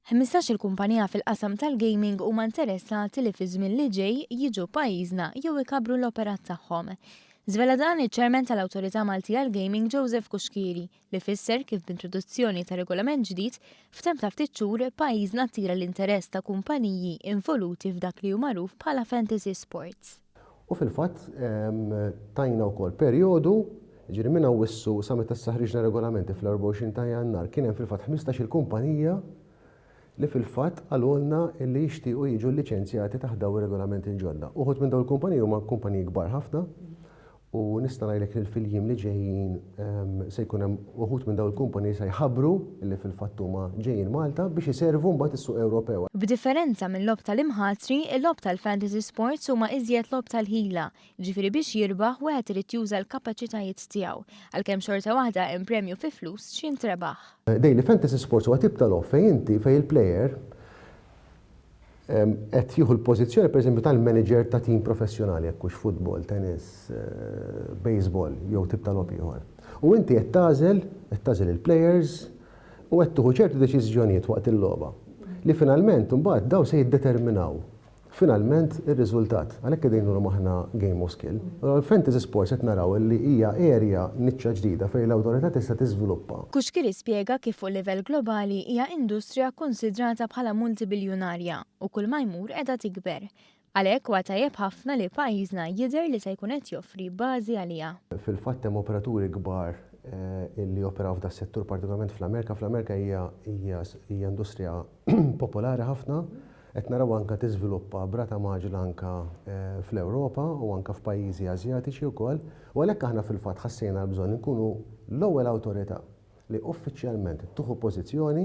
15-il kumpanija fil-qasam tal-gaming huma interessati li fiż-żmien li ġej jiġu pajjiżna jew ikabbru l-operat tagħhom. Żvela dan iċ-Chairman tal-Awtorità Maltija għall-Gaming Joseph Cuschieri li fisser kif b'introduzzjoni ta' regolament ġdid f'temp ta' ftit xhur pajjiżna attira l-interess ta' kumpaniji involuti f'dak li hu magħruf bħala fantasy sports. U fil-fatt tajna wkoll perjodu, jiġifieri minn Awwissu sa meta issa ħriġna regolamenti fl-24 ta' Jannar kien hemm fil-fatt 15-il kumpanija li fil-fatt qalulna li jixtiequ jiġu lliċenzjati taħt dawn ir-regolamenti l-ġodda. Uħud minn dawn il-kumpaniji huma kumpaniji kbar ħafna U nista' ngħidlek li fil-jiem li ġejjin se jkun hemm uħud minn dawn il-kumpaniji se jħabbru li fil-fatt huma ġejjin Malta biex iservu mbagħad is-suq Ewropew. B'differenza mil-logħob tal-imħatri, il-logħob tal-fantasy sports huma iżjed logħob tal-ħila, jiġifieri biex jirbaħ wieħed irid juża l-kapaċitajiet tiegħu, għalkemm xorta waħda hemm premju fi flus x'jintrebaħ. Daily Fantasy Sports huwa tip ta' logħob fejn inti, fejn il-player qed jieħu l-pożizzjoni pereżempju tal-manager ta' tim professjonali jekk hux futbol, tennis, baseball jew tip ta' logħob ieħor. U inti qed tagħżel, qed tagħżel il-players u qed tieħu ċertu deċiżjonijiet waqt il-logħba li finalment imbagħad dawn se jiddeterminaw finalment ir-riżultat. Għalhekk qegħdin ngħidulhom aħna game of skill. Allura l-fantasy sports qed naraw li hija area, niċċa ġdida fejn l-awtorità tista' tiżviluppa. Cuschieri spjega kif fuq livell globali hija industrija kkunsidrata bħala multibiljunarja u kull ma jmur qiegħda tikber. Għalhekk huwa tajjeb ħafna li pajjiżna jidher li se jkun qed joffri bażi għaliha. Fil-fatt hemm operaturi kbar li joperaw f'das-settur partikolarment fl-Amerika. Fl-Amerika hija hija hija industrija popolari ħafna. Qed naraw anke tiżviluppa b'rata mgħaġġla anke fl-Ewropa u anke f'pajjiżi Asjatiċi wkoll. U għalhekk aħna fil-fatt ħassejna l-bżonn inkunu l-ewwel awtorità li uffiċjalment tieħu pożizzjoni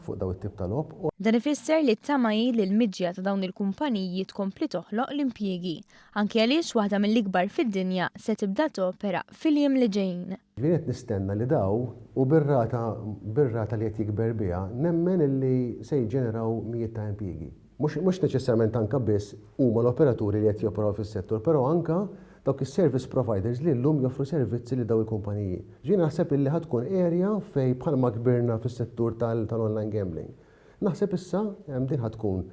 fuq dawn it-tip ta' logħob u. Dan ifisser li t-tama hi li l-miġja ta' dawn il-kumpaniji tkompli toħloq l-impjiegi, anki għaliex waħda mill-ikbar fid-dinja se tibda topera fil-jiem li ġejjin. Jiġifieri qed nistenna li daw, u bir-rata bir-rata li qed jikber biha, nemmen illi se jiġġeneraw mijiet ta' impjiegi. Mhux mhux neċessarjament anke biss huma l-operaturi li qed joperaw fis-settur, però anke dawk is-service providers li llum joffru servizzi lil dawn il-kumpaniji. Jiġifieri naħseb illi ħa tkun area fejn bħalma kbirna fis-settur tal-online gambling. Naħseb issa din ħa tkun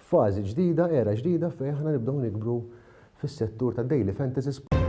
fażi ġdida, era ġdida fejn aħna nibdew nikbru fis-settur tad-daily fantasy.